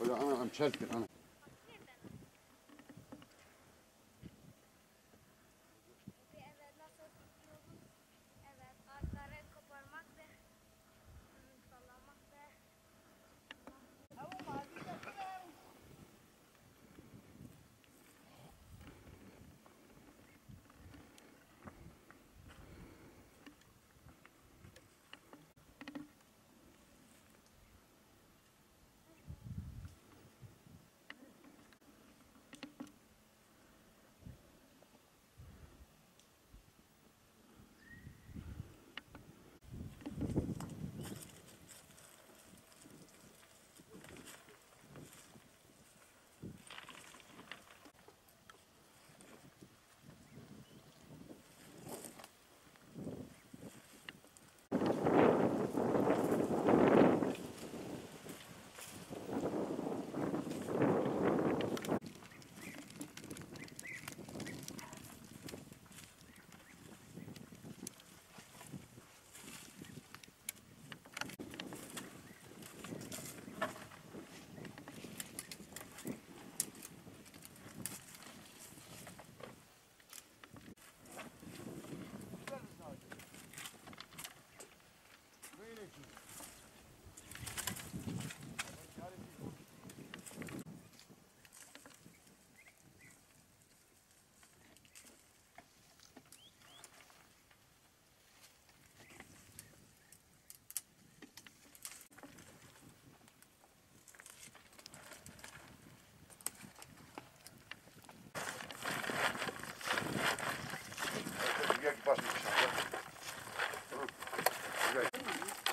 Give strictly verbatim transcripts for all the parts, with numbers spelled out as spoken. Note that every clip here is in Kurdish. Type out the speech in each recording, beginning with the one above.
Ya ana, em çerk kir, ana. Evet, nasıl tutuyoruz? Evet, ağaçları koparmak ve, hmm, sallamak ve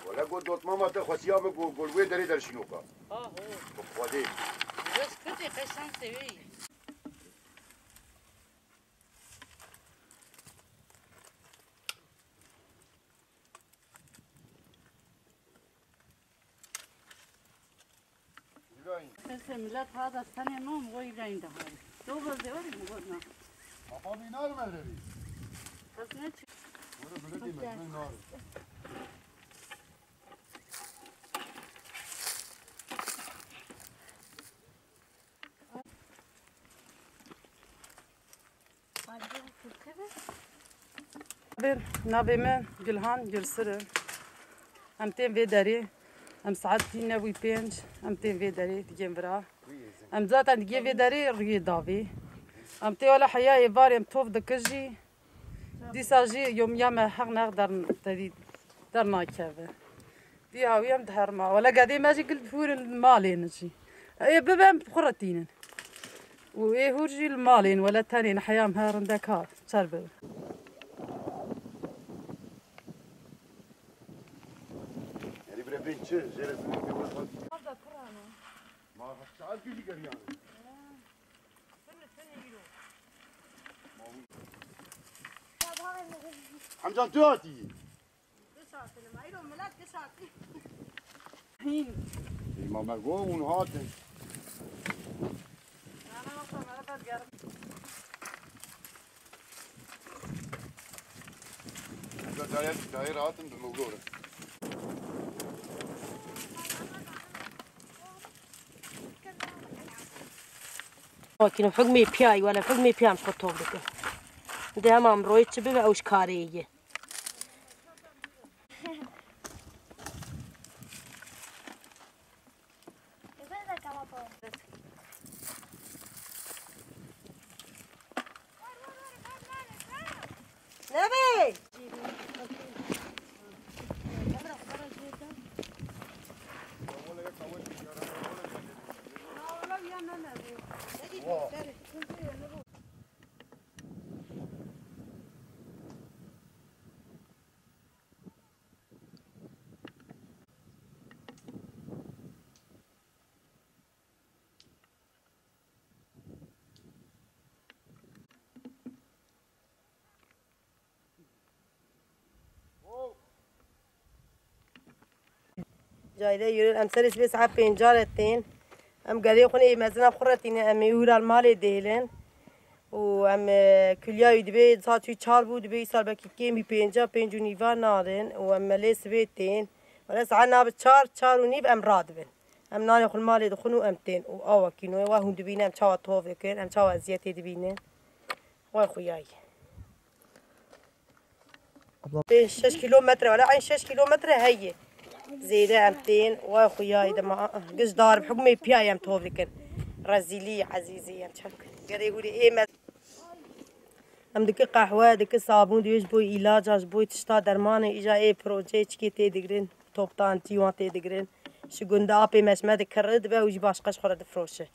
Wele got dotmama te xwestiya min ku gol wê derê derşînoka. Aho. Bi Xwedê. Bes kutê qey şansê wê yî. Kesê millet ha da senê mam, o İbrahim de hari. Do bol de var mı, bol na? Baba bir nar mı dedi? Kız ne çık? Bunu bile değil mi? Nar. Navê min Gulhan Gulsir e. Em tên vê derê. Em saet tî newî pênc. Em tên vê derê digên vira. Em zaten digê vê derê rûyê davê. Em tê wele heya êvarê em tov dikir jî. Dîsa jî yomiya me heq neq der, tedî dernakeve. Dî hawî em diherma. Wele gedê me jî gil hûr in malê ne jî. Ê bibe em xwe re tînin. Û ê hûr jî li malê in, wele tenê in, heya em her rindek ha, çer bibe. Yanî bire bên çi? Jê re zilê pê were xwe. Ma saet kî jî geriyane. Hemcan tu hatî? Giş hatin, eyro millet giş hatin. Hîn. Ê, ma me got hûn hatin. Nana, wexta me re ber gerim. Dayê, dayê rahatim bi mewlû re. Makîne hukmê piyayî, wele hukmê piyan xwe top dikin. De hema em royê çi bibe ew ji karê ye. Nebê! Cayde yürür, em serê sibê saet pênca re tên. Em gelê xwe nê mezina xwe re tîne, em ê hûra li malê dêlin. Û em, e, kulya wî dibê saet wî çar bû, dibê îsal belkî kêm bî pênca, pênc û nîva nadin. Û em me lê sibê tên. Wele saet nabe çar, çar û nîv em radibin. Em nanê xwe li malê dixwin û em tên û awa kînoyê wa hûn dibîne em çawa tov dikin, em çawa eziyetê dibînin. Way xuyayî. Pênc şeş kilometre, wala eyn şeş kilometre heye. Zêde em tên, way xuyayî dema, ah, giş dar bi hukmê piyayê em tov dikin. Rezîlî, ezîzî, em çak. Gerê hûrê ê me. Em dike qehwe, dike sabûn, diwê ji bo îlaca, ji bo tişta dermanê, îja ê proje çikê tê digirin, toptancî wan tê digirin. Ji gundê apê me ji me dikire dibe û jî başqa ji xwe re difroşe.